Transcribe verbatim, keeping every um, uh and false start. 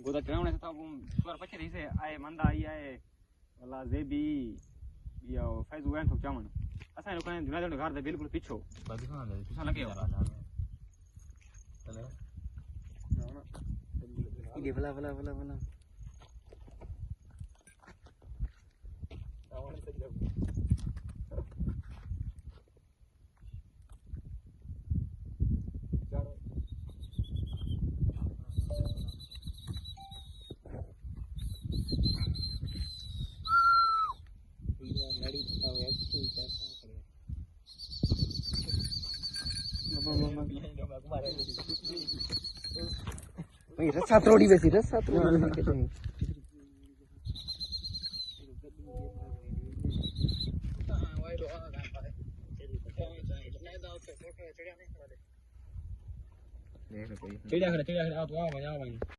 गोदा चलावणे से तो सुअर पछे रही से आए मंदा आई आए। वल्ला जेबी या फैजू वैन थोक चावन। असां लोकां ने जुनाइद घर दे बिल्कुल पिछो। बस दिखा दे। तुसा लगे हो। ये भला, भला, भला, भला। भाई, रस्सा त्रोड़ी वैसी, रस्सा त्रोड़ी वैसी। चिड़िया खड़ा, चिड़िया खड़ा, आओ तो आओ भाई, आओ भाई।